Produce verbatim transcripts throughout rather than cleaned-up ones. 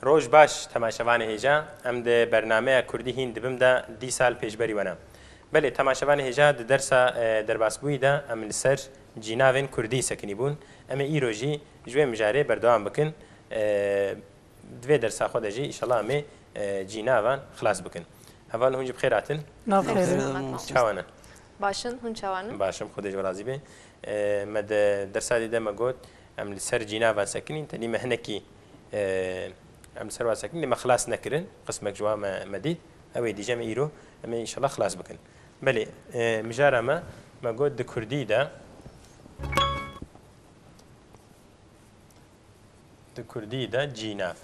Roj baş, temaşevanê hêja. Em di bernameya Kurdî hîn dibim de dîsa li pêşberî we ne. Belê, temaşevanê hêja, di dersa, e, derbasbûyî de em li ser cînavên Kurdî sekinî bûn. Em ê îro jî ji wê mijarê berdewam bikin. E, di vê dersa xwe de jî, înşallah, em ê, e, cînavan xilas bikin. Heval, hûn jî bi xêr hatin. Nav xêr. Selamet. Çawa ne? Baş in, hûn çawa ne? Baş im, Xwedê ji we razî be. E, me di dersa dî de me got, em li ser cînavan sekinîn, tenî me hinekî, e, em li ser wan sekinîn, lê me xilas nekirin. Qismek ji wan me, me dît. Ew ê dîje me îro, em ê înşallah xilas bikin. Belê, e, mijara me, me got di Kurdî de, di Kurdî de cînav.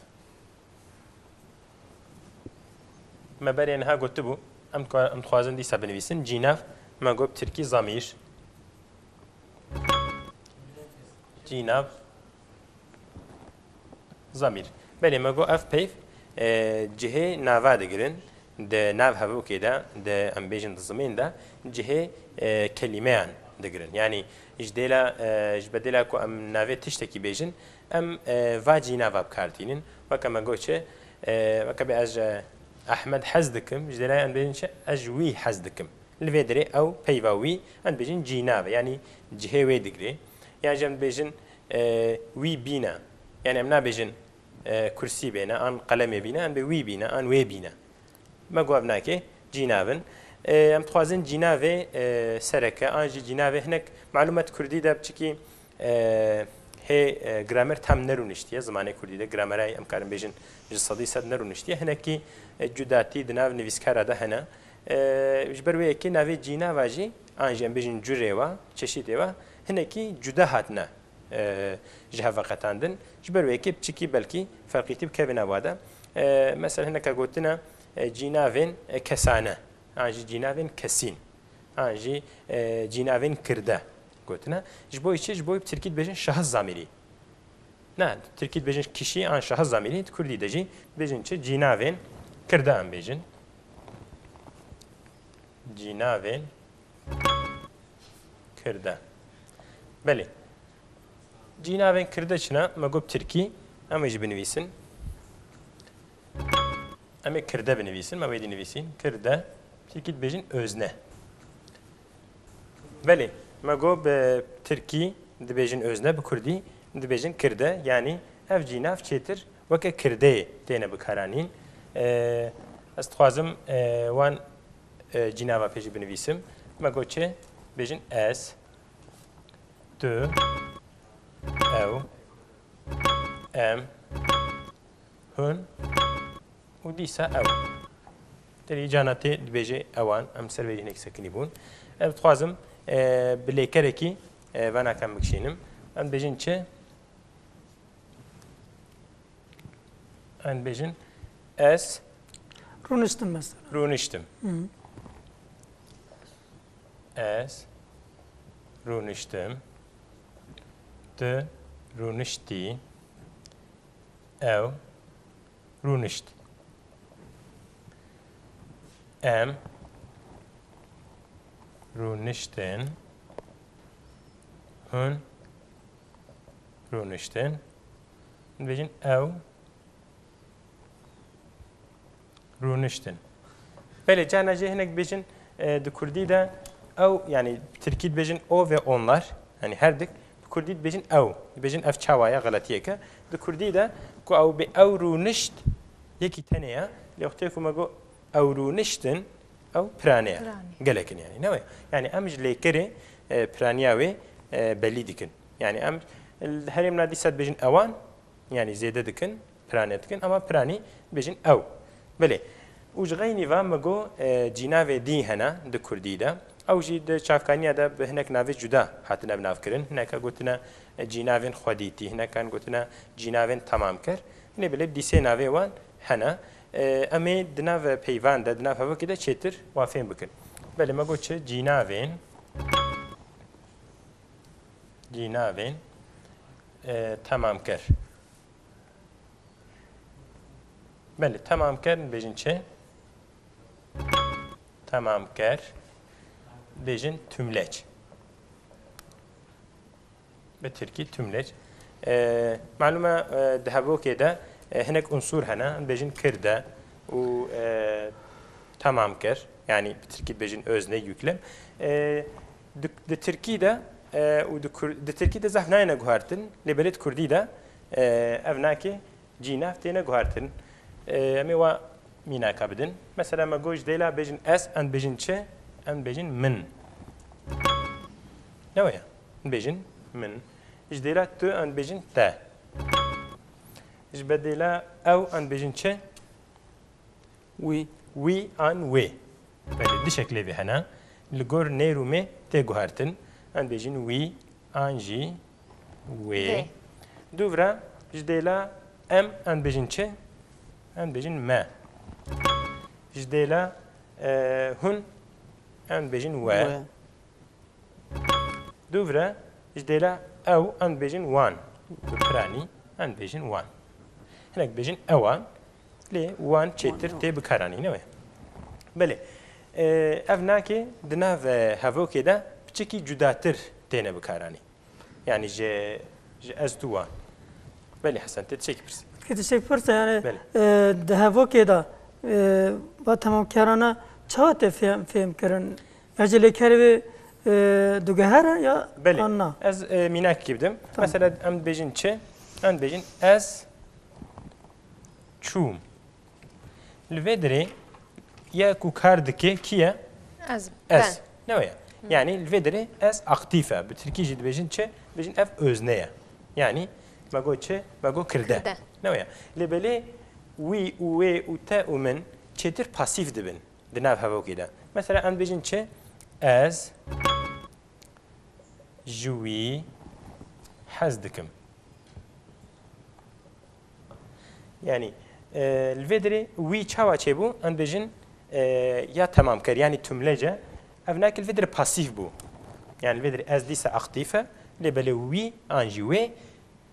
Me berê niha gotibû, em dixwa-, em dixwazin dîsa binivîsin. Cînav, me got bi tirkî zamîr. Cînav, zamîr. Belê, me got ev peyv, e, cihê nava digirin. Di nav hevokê de, di, em bêjin di zimên de, cihê, e, kelîmeyan digirin. Yanî ji dêla, e, ji bedêla ku em navê tiştekî bêjin, em, e, va cînava bi kar tînin. Weke me got çi, e, weke bê ez ji Ehmed hez dikim, ji dêla em bêjin çi, ez ji wî hez dikim. Li vê derê ew peyva wî, em dibêjin cînav e, yanî cihê wê digirê. Yan jî em dibêjin, e, wî bîne. Yanî em nabêjin, e, kursî bêne, an qelemê bîne, em bê wî bîne, an wê bîne. Me got ev nake, cînav in. E, em dixwazin cînavê, e, sereke, an jî cînavê hinek malûmet Kurdî de piçikî, e, hê, e, gramer tam nerûniştiye. Zimanê Kurdî de gramerayê em karin bêjin ji sedî sed nerûniştiye. Hinekî, e, cudatî di nav nivîskara de hene. E, ji ber wê yekê navê cînava jî, an jî em bêjin curê wa, çeşîtê wa, hinekî cuda hatine, e, ji hev veqetandin. Ji ber wê yekê piçikî belkî ferqîtî bikevin ava de. E, mesela hineka gotine, e, cînavên, e, kesane, an jî cînavên kesîn, an jî, e, cînavên kirde gotine. Ji bo çi? Ji bo bi tirkî dibêjin şahis zamîrî. Ne, tirkî dibêjin kişî an şahis zamîrî, di kurdî de jî dibêjin çi? Cînavên kirde em bêjin. Cînavên kirde. Belê. Cînavên kirde çi ne? Me got tirkî, em ê jî binivîsin. Em ê kirde binivîsin, me wê dî nivîsîn. Kirde, tirkî dibêjin özne. Belê, me got bi tirkî dibêjin özne, bi kurdî dibêjin kirde. Yanî ev cînav çêtir weke kirdeyê têne bikaranîn. Ee, ez dixwazim, e, wan, e, cînava pêşî binivîsim. Me got çi? Bêjin ez, tu, ew, em, hûn û dîsa ew. Derî cana tê dibêje ewan, em ser vê hinek sekinî bûn. Ez dixwazim, e, bi lêkerekî, e, vanakan bikişînim. Em dibêjin çi? Em dibêjin ez Rûniştim mesela. Rûniştim. Hı. Ez rûniştim. Tu rûniştî. Ew rûnişt. Em rûniştin. Hûn rûniştin. Dibêjin ew rûniştin. Belê, carna jî hinek dibêjin, e, di kurdî de ew, yanî bi tirkî dibêjin o ve onlar, yanî her dik, bi kurdî dibêjin ew. Dibêjin ev çawa ye, xeletiyek e. Di kurdî de ku ew bê ew rûnişt, yekî tenê ye. Lê wextê ku me got ew rûniştin, ew pirane ye. Pirane. Gelek in yanî, ne wê? Yanî em ji lêkerê, e, piraniya wê, e, belî dikin. Yanî em li herêmna dîsa dibêjin ewan, yanî zêde dikin, pirane dikin, ama piranî dibêjin ew. Belê. Û ji xeynî ve me got, e, cînavê dî hene di kurdî de. Ew jî di çavkaniya de bi hinek navê cuda hatine binavkirin. Hineka gotine, e, cînavên xwedîtî, hinekan gotine cînavên temamker. Hinê belê bi dîsê navê wan hene. E, em ê di nav peyvan de, di nav hevokê de çêtir wan fêm bikin. Belê, me got çi? Cînavên, cînavên, e, temamker. Belê, temamker dibêjin çi? Temamker dibêjin tümleç. Bi tirkî tümleç. E, malûm e, e, di hevokê de E, hinek unsûr hene, em bêjin kirde û, e, tamam kir. Yanî bi tirkî dibêjin özne, yüklem. E, di, di tirkî de, e, û di kur-, di tirkî de zehf nayêne guhartin, lê belê di kurdî de, e, ev nakê cî nav têne guhartin. E, em ê wa mînaka bidin. Mesela me got ji dêla bêjin ez, em dibêjin çi? Em dibêjin min. Ne weye? Em dibêjin min. Ji dêla tu, em dibêjin te. Ji bedêla ew, em dibêjin çi? Wî. Wî an wê. Belê, du şeklê vê hene. Li gor nêr û mê tê guhertin. Em dibêjin wî an jî wê. Vê. Dûvre ji dêla em, em dibêjin çi? Em dibêjin me. Ji dêla, e, hûn, em dibêjin we. We. Dûvre ji dêla ew, em dibêjin wan. Bi piranî, em dibêjin wan. Hinek dibêjin ewan, lê wan çêtir tê bikaranîn, ne wê? Belê. E, ev nakê di nav, e, hevokê de piçekî cudatir têne bikaranîn. Yanî ji, ji ez tu wan. Belê Hesen, tê tiştekî pirsî. Tê tiştekî pirsî, yanî, Belê. e, di hevokê de, e, va temamkerana çawa tê fêm, fêm kirin? Ya jî lêkerê wê, e, diguhere ya Belê. an na? Ez, e, mînakekî bidim. Tamam. Mesela em dibêjin çi? Em dibêjin ez çûm. Li vê derê ya ku kar dike kî ye? Ez. Ez. Ben. Ne weye? Hı. Yanî li vê derê ez aktîf e. Bi tirkî jî dibêjin çi? Dibêjin ev özne ye. Yanî me got çi? Me got kirde. Kirde. Ne weye? Lê belê wî û wê û te û min çêtir pasîf dibin di nav hevokê de. Mesela em dibêjin çi? Ez ji wî hez dikim. Yanî, e, li vê derê wî çawa çêbû? Em dibêjin, e, ya temamker, yanî tümlece. Ev nakê li vê derê pasîf bû. Yanî li vê derê ez dîsa aktîf e, lê belê wî an jî wê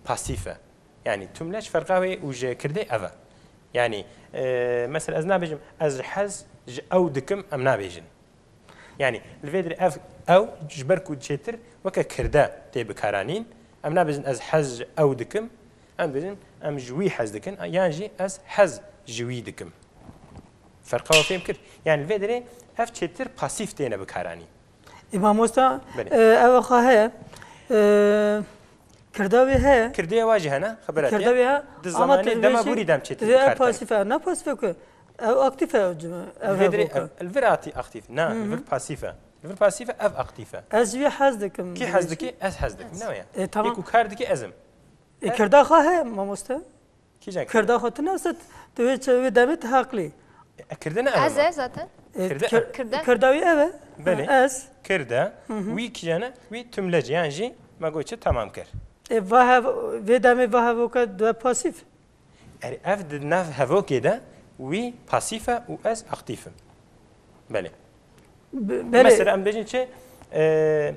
pasîf e. Yanî tümlec ferqa wê û ji kirdê ev e. Yanî, e, mesela ez nabêjim, ez hez ji ew dikim, em nabêjin. Yanî, li vê derê ev ew ji ber ku çêtir weke kirde tê bikaranîn, em nabêjin ez hez ji ew dikim, em dibêjin em ji wî hez dikin, yan jî ez hez ji wî dikim. Ferqa we fêm kir? Yanî, li vê derê ev çêtir pasîf têne bikaranîn. Ê mamosta, Belê. e, ev xwe heye. E, Kirda wê heye. Kirdê wa jî hene, xebera te. Kirda wê heye, Di ama zamanê tu dema dibêjî, borî dem çêtir tu dê ev bikar te. pasîf e, ne pasîf e ku. Ev aktîf e, ev cime, ev Li vê derê, hevoka. ev, li vir atî aktîf. Na, Hı hı. li vir pasîf e. Li vir pasîf e, ev aktîf e. Ez ji wî hez dikim, Kî hez dibêjî. dike? Ez hez dikim. Ne weye? E, tamam. Ê ku kar dike, ez im. E, kirda xwe heye, mamoste? Kîjan kirda? Kirda xwe tu newset, tu wê çi, wê demê tu heqlî. E, kirdine ev Ez ama. e zaten. E, Kirde kir-, ev. Kirde. Kirda wî ev e. Belê. Ez. Kirde. Hı hı. Wî kîjane? Wî tümlece, yan jî me got çi, tamam kir. E, va hev-, vê demê va hevoka due pasîf. Erê, ev di nav hevokê de wî pasîf e û ez aktîf im. Belê. Be-, belê. Mesela em bêjin çi? E,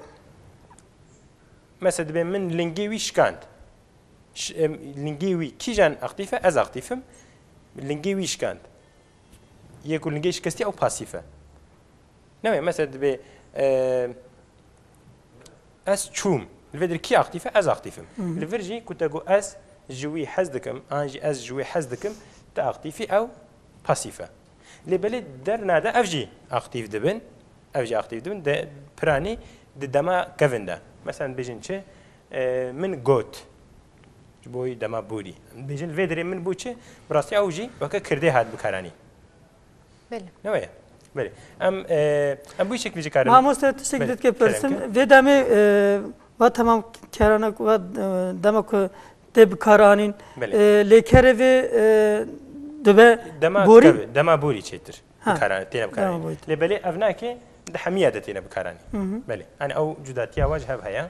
mesela dibê min lingê wî şikand. Ş-, em, lingê wî kîjan aktîf e? Ez aktîf im. Lingê wî şikand. Yê ku lingê şikestî ew pasîf e. Ne wê? Mesela dibê, e, ez çûm. Li vê derê kî aktîf e? Ez aktîf im. Hı hı. Li vir jî ku te got ez ji wî hez dikim, an jî ez ji wê hez dikim, te aktîfî ew pasîf e. Lê belê derna de ev jî aktîf dibin. Ev jî aktîf dibin. De piranî di dema kevin de. Mesela bêjin çi? E, min got. Ji bo dema borî. Bêjin vê derê min bû çi? Bi rastî ew jî weke kirdê hat bikaranîn. Belê. Ne weye? Belê. Em, e, em bu işek vî karin. Mamoste, tiştek Belê, dît ke kerem persim. ke. Vê demê, e, va temam kerana ku va, e, dema ku tê bikaranîn, Belê. e, lê kerê vê, e, dibe Dema borî? tabii, dema borî çêtir. Ha. Bikaran-, têne Dema bikaranîn. borî. Lê belê ev nake di hemiya de têne bikaranîn. Hı hı. Belê. Hani ew cudatiya wa ji hev heye.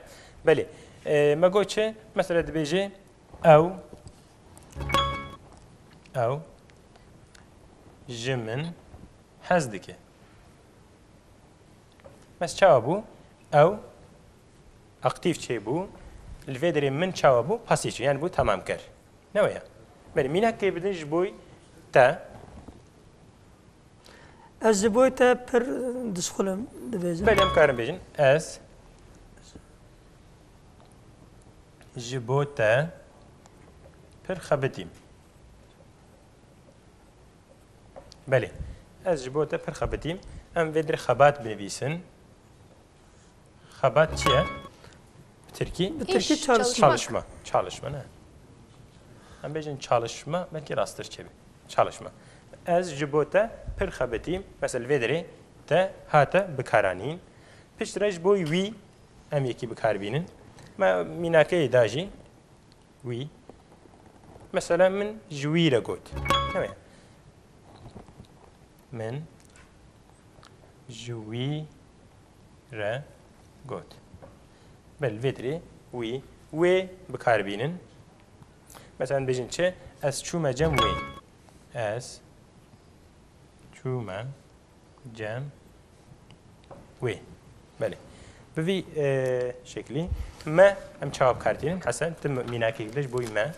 Belê. E, me got çi? Mesela dibêje ew, ew ji min hez dike. Bes çawa bû? Ew aktîf çêbû. Li vê derê min çawa bû? Pasîf çê. Yani bû tamamker. Ne weye? Belê, mînak tê bidin ji boy te. Ez ji boy te pir dişxulim, dibêjim. Belê, em karin bêjin. Ez ji bo te pir xebitîm. Belê. Ez ji bo te pir xebitîm. Em vê dirê xebat binivîsin. Xebat çi ye? Bi tirkî? Bi tirkî İş, çalışma. çalışmak. Çalışma. Çalışma, ne? Em bêjin çalışma, belkî rasttir çêbe. Çalışma. Ez ji bo te pir xebitîm. Mesela vê dirê te hate bikaranîn. Piştre ji bo wî em yekî bikar bînin. Me mînakeyê da jî. Wî. Mesela min ji wî re got. Ew e. Min ji wî re got. Belê, vê dirê wî, wê bikar bînin. Mesela bêjin çi? Ez çûme cem wê. Ez çûme cem wê. Belê. Bi vî, e, şeklî me em çawa bi kar tînin? Hesen, tu mînakek de ji bo me.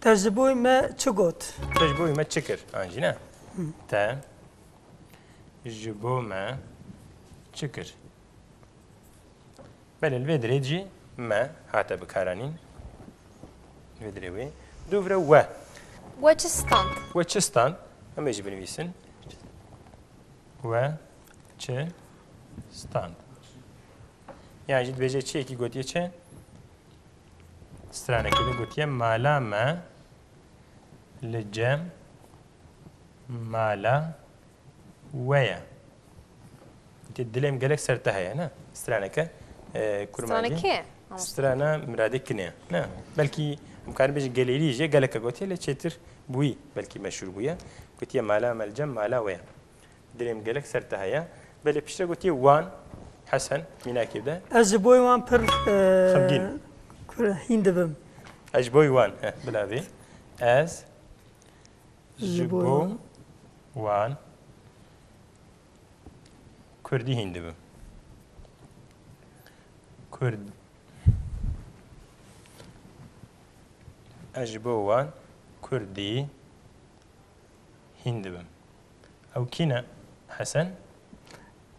Te ji bo me çi got? Te ji bo me çi kir? An jî ne? Te ji bo me çi kir? Belê, li vê dirê jî me hate bikaranîn. Li vê dirê wê. Dûvre we. We çi stand? We çi stand? Em ê jî binivîsin. We çi stand? Yan jî dibêje çi yekî gotiye çi? Stranekê de gotiye mala me li cem mala we ye. Gotiye dilê min gelek ser te heye, ne? Straneke, e, kurmancî. Straneke. Ama Strana Miradê Kinê ye. Ne? Belkî em karin bêjin gelêrî jê geleke gotiye lê çêtir bi wî belkî meşhûr bûye. Gotiye mala me li cem mala we ye. Dilê min gelek ser te heye. Belê piştre gotiye wan, Hesen, mînakê de. Ez ji bo wan pir e, Xemgîn. kur- hîn dibim. Ez ji bo wan, heh, bila vê. Ez Ji ji bo bo wan. wan kurdî hîn dibim. Kurd. Ez ji bo wan kurdî hîn dibim. Ew kî ne, Hesen?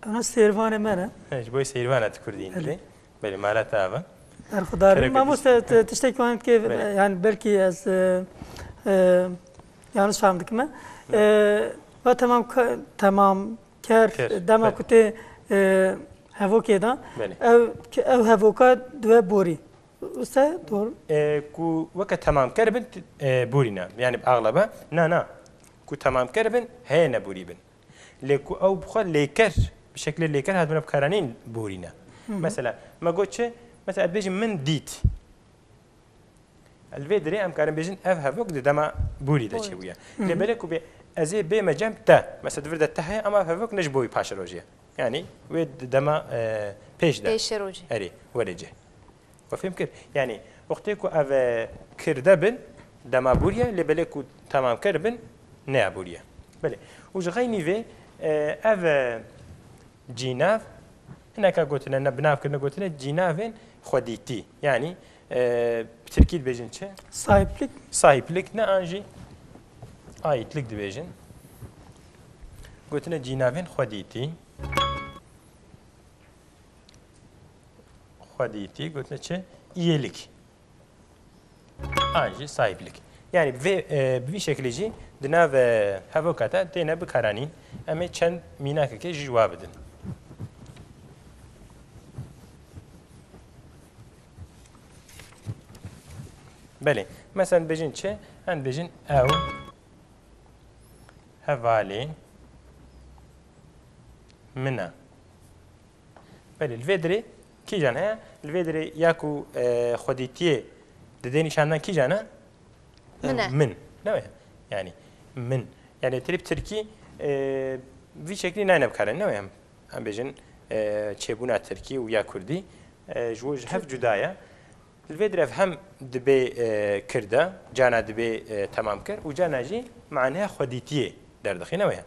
Ana sêrvanê me ne. He, ji bo seyirvana tu kurdî hîn dibî. Belê, mala te ava. Berxudar Kerem bim. Mamoste, Kurdî. t- tiştekî wan dike, Belê. Yani belkî ez e, e, yanlış fam dikime. E, ve temam ka- temam ker, Ker, dema belê. ku tê e, hevokê da. Belê. Ev, ki ev hevoka dibe borî. Wisa doğru. E, ku weke temamker bin, t- e, borî ne. Yani bi axlebe, na, na. Ku temamker bin, heye ne borî bin. Lê ku ew bi xwe lêker, bi şeklê lêker hatibine bikaranîn borî ne. Mesela, me got çi? Mesela, ez dibêjim min dît. Li vê dirê em karin bêjin ev hevok di dema borî de Borî. çêbûye. Lê belê ku bê ez ê bême cem te. Mesela, di vir de te heye, ama ev hevok ne ji bo wî paşerojê ye. Yani, wê di dema, e, pêş de. Pêşerojê. Erê, were cê. We fêm kir? Yani, wextê ku ev, e, kirde bin, dema bûriye, lê belê ku temamker bin, neya bûriye. Belê. Û ji xeynî vê, e, ev, e, cînav, hineka gotine, ne binav kirine gotine, cînavên xwedîtî. Yani, e, bi tirkî dibêjin çi? Sahiplik. Sahiplik ne an jî aitlik dibêjin. Gotine cînavên xwedîtî. Xwedîtî gotine çi? Îyêlik. An jî sahiplik. Yani vê, e, bi vî şekilî jî di nav, e, hevoka te têne bikaranîn. Em ê çend mînakekê ji wa bidin. Belê. Mesela bêjin çi? Em bêjin ew hevalê min e. Belê, li vê dirê kîjan heye? Li vê dirê ya ku, e, xwedîtiyê didê nîşandan kîjan e? Min e. Min. Ne weye? Yani min. Yani tirî bi tirkî, e, vî şeklî nayne bikarin. Ne weye? Em bêjin, e, çêbûna tirkî û ya kurdî, e, ji bo ji hev cuda ye. Li vê dirê ev hem dibê, e, kirde, cana dibê, e, temamkir û cana jî maneya xwedîtiyê derdixîne weye.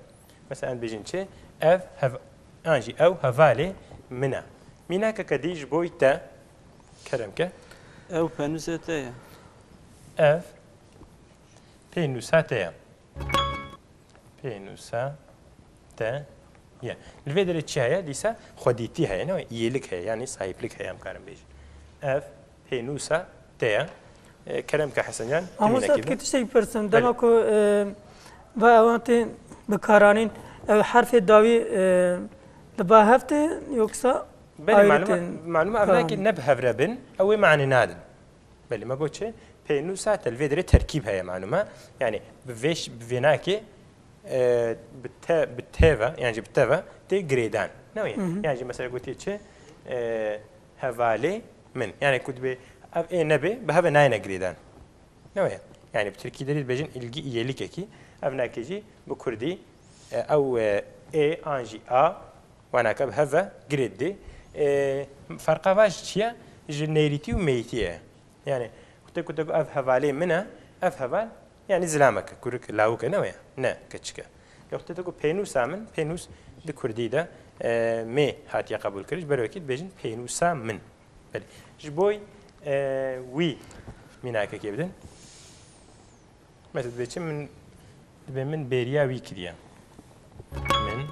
Mesela em bêjin çi? Ev hev-, an jî ew hevalê min e. Mînakeke dî ji bo te, kerem ke. Ew pênûsa te ye. Ev pênûsa te ye. Pênûsa te ye. Li vê derê çi heye? Dîsa xwedîtî heye, ne? Îyêlik heye, yanî sahîplik heye, em karin bêjin. Ev pênûsa te ye. E, kerem ke Hesencan, tu Mamoste, mînekî tu bî. tiştek pirsim. Belê. Dema ku e, ve ewan tê bikaranîn. Ew herfê dawî, e, li ba hev tê, yoksa Belê, ayrı malum, tê? Malum, ev Tamam. Nake ne bi hev re bin, ew ê mane nadin. Belê, me got çi? Pênûsa te li vê derê terkîb heye, malum e. Yani bi vê ş-, bi vê nake, e, bi te, bi te ve, yani jî bi te ve tê girêdan. Ne wê? Hı hı. Yani jî mesela gotiye çi? E, hevalê min. Yani ku dibê ev ê nebe, bi hev ve nayêne girêdan. Ne wê? Yani bi tirkî derî dibêjin ilgi iyelikekî. Ev nake jî bi kurdî, e, ew, e, ê an jî a, wanaka bi hev ve girêd dê. E, ferqa va ji çi ye? Ji nêrîtî û mêyîtî ye. Yani kutê kutê ku ev hevalê min e, ev heval, yani zilamek e, kurik, lawik e, ne wê? Ne, keçik e. Lê kutê ku pênûsa min, pênûs di kurdî de, e, mê hatiye qebûl kirin, ji ber wekî dibêjin pênûsa min. Belê. Ji bo, e, wî mînakekê bidin. Mesela dibê çi min, dibê min bêriya wî kiriye. Min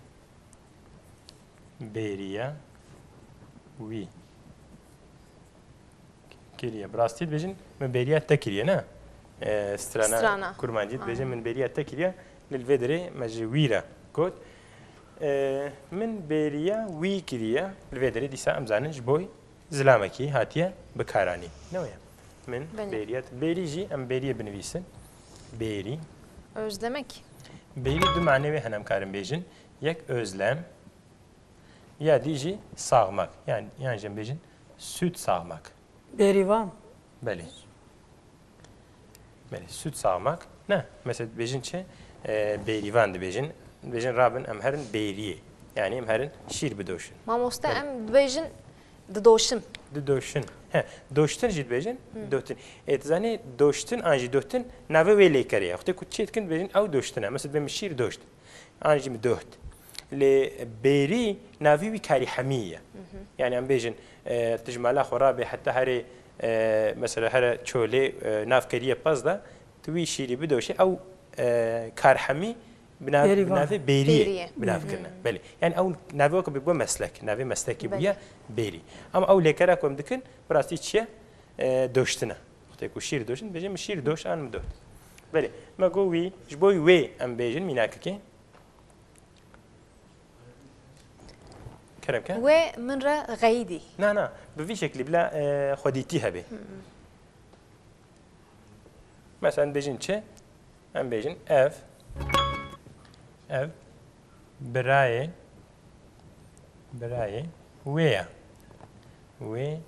bêriya wî kiriye. Bi rastî dibêjin min bêriya te kiriye, ne? E, strana Strana. Kurmancî dibêjin Aynen. min bêriya te kiriye. Li vê derê me ji wî re got. E, min bêriya wî kiriye. Li vê derê dîsa em zanin ji bo zilamekî hatiye bikaranîn. Ne wê? Min Belê. Bêriya, bêrî jî em bêriyê binivîsin. Bêrî. Özlemek. Bêrî du manê wê hene em karin bêjin. Yek özlem, ya dî jî sağmak. Yani, yan jî em bêjin süt sağmak. Bêrîvan. Belê. Belê, süt sağmak. Ne, mesela dibêjin çi? E, bêrîvan dibêjin. Dibêjin rabin em herin bêriyê. Yani em herin şîr bidoşin. Mamoste Belê. Em dibêjin didoşin. Didoşin. He, doştin jî dibêjin, Hı. dotin. E, tu zanî doştin an jî dotin navê wê lêkerê ye. Wextê ku çê dikin dibêjin ew doştin e. Mesela dibê min şîr doşt. An jî min doht. Lê bêrî navê wî karî hemî ye. Hı hı. Yani em bêjin, e, tu ji mala xwe rabê heta herê, e, mesela here çolê, e, nav keriye pez de, tu wî şîrî bidoşê, ew, e, kar hemî bi nav-, Bêrî bi van. Navê bêriyê Bêriyê. Bi nav Hı. kirine. Belê. Yani ew navê weke bi, bi meslek, navê meslekî Belê. Bûye bêrî. Ama ew lêkera ku em dikin, bi rastî çi ye? E, doştin e. Wextê ku şîr doşin, dibêjin min şîr doşt an min doht. Belê. Me got wî, ji bo wê em bêjin mînakekê. Kerem ke? Wê min re xeyidî. Na, na. Bi vî şeklî bila, e, xwedîtî hebe. Hı hı. Mesela em bêjin çi? Em bêjin ev, ev birayê, birayê wê ye. Wê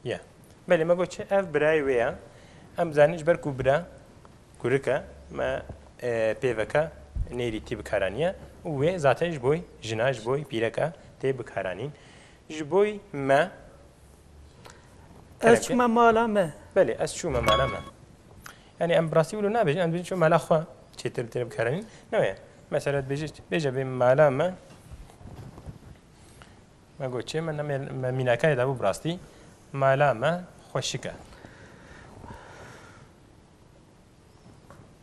ye. Belê, me got çi? Ev birayê wê ye. Em zanin ji ber ku bira kurik e, me, e, pêveke nêrîtî bikaraniye. Û wê zaten ji bo jina, ji bo pîreka tê bikaranîn. Ji bo me Ez Kerem ke. Çûme mala me. Belê, ez çûme mala me. Yani em bi rastî wilo nabêjin, em dibêjin çûme mala xwe, çêtir tê bikaranîn. Ne wê? Mesela dibêje, bêje bê mala me. Me got çê, me, me, me mînakayê dabû bi rastî. Mala me xweşik e.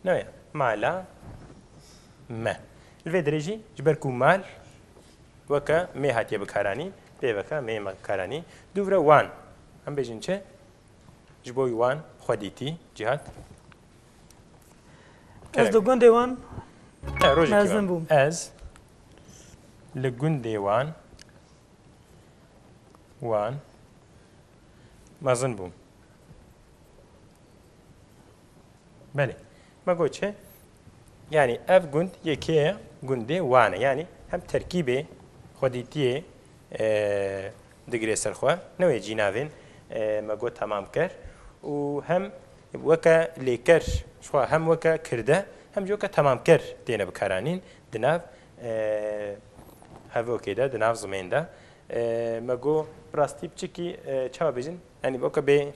Ne wê? Mala me. Li vê derê jî ji ber ku mal weke mê hatiye bikaranîn, pêveke mê me bikaranîn. Dûvre wan. Em bêjin çi? Ji bo wan xwedîtî, Cihat. Ez Kerem. Li gundê wan He, rojekî mezin me. Bûm. Ez li gundê wan, wan mezin bûm. Belê. Me got çi? Yani ev gund yekê ye, gundê wan e. Yani hem terkîbê xwedîtiyê, e, digire ser xwe. Ne wê cînavên, e, me got temamker û hem weke lêker, ji xwe hem weke kirde, hem jî weke temamker têne bikaranîn di nav, e, hevokê de, di nav zimên de. E, me got bi rastî piçikî, e, çawa bêjin? Yani weke bê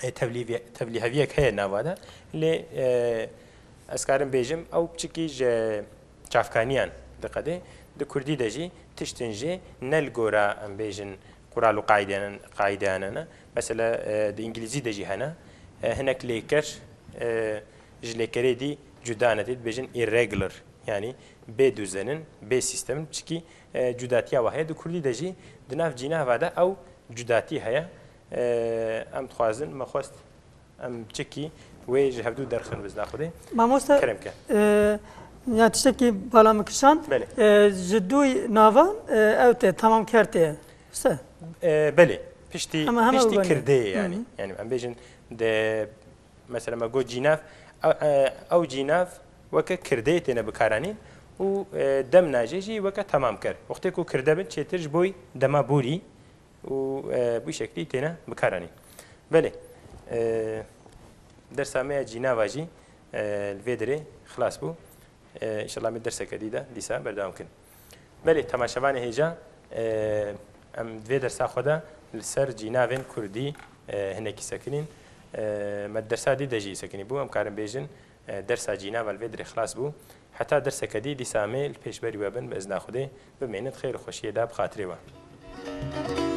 e, tevlîviye-, tevlîheviyek heye nava de. Lê, e, ez karim bêjim, ew piçikî ji çavkaniyan diqedê. Di kurdî de jî tiştin jî ne li gora, em bêjin, qural û qaideyan, qaideyan ne. Mesela, e, di îngilîzî de jî hene. E, hinek lêker, e, ji lêkerê dî cuda ne, tê dibêjin irregular. Yanî bê duzen in, bê sîstem in. Piçikî, e, cudatiya wa heye. Di kurdî de jî di nav cînava de ew cudatî heye. E, em dixwazin, me xwest em çikî wê ji hevdû derxin bizna Xwedê. Mamoste, Kerem ke. E, Ya tiştekî bala min kişand. Belê. E, ji dûy navan, e, ew tê, tamamker tê. Wisa? E, belê. Piştî, Hema, hema piştî wê kirdeyê, yani. Hı hı. Yani em bêjin de, mesela me got cînav, ew, e, ew cînav weke kirdeyê têne bikaranîn û, e, demna jê jî weke tamamker. Wextê ku kirde bin çêtir ji bo dema borî û, e, bu şeklî têne bikaranîn. Belê. E, dersa me ya cînava jî, e, li vê derê xilas bû. E, înşallah me derseke dî de dîsa berdewam kin. Belê, temaşevanê hêja, e, em di vê dersa xwe de li ser cînavên kurdî, e, hinekî sekinîn. E, me dersa dî de jî sekinî bû. Em karin bêjin, e, dersa cînava li vê derê xilas bû. Heta derseke dî dîsa em ê li pêşberî we bin bi izna Xwedê. Bimînin xêr û xweşiyê de bi xatirê we.